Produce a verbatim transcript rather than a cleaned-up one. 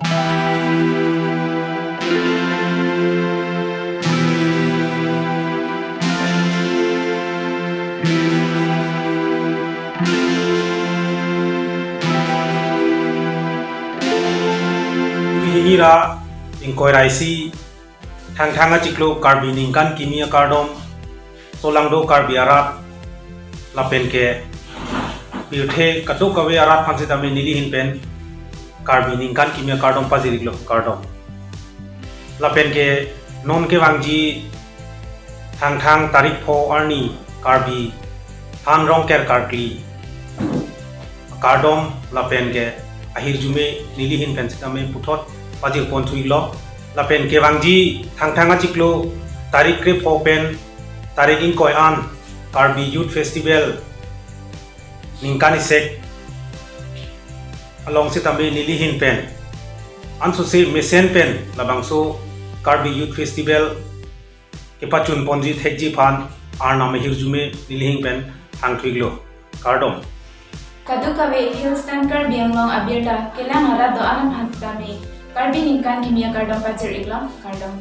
Hini ra ingkoi ra isi Thangthang achiklo Karbi ningkan kimi akardom, solangdo Karbi arat lapen ke pirthe kadokave arat aphan sitame neli ahin pen Karbi ningkan kimi akardom pajir-iklo, kardom. Lapen ke non kevangji Thangthang tarik pho arni Karbi Thanrong Ker Karkli akardom lapen ke ahirjume neli ahin pen sitame puthot pajir pon thu-iklo. Lapen kevangji Thangthang achiklo tarik krepho pen tarik ingkoi an Karbi Youth Festival ningkan isek along sitame neli ahin pen ansose mesen pen labangso Karbi Youth Festival kepachun ponji thekji aphan Arnam ahirjume neli ahin pen hang thu-iklo, kardom. Kadokave Hillsong Karbi Anglong abirta kelang arat do-an aphan sitame Karbi ningkan kimi akardom pajir-iklo, kardom.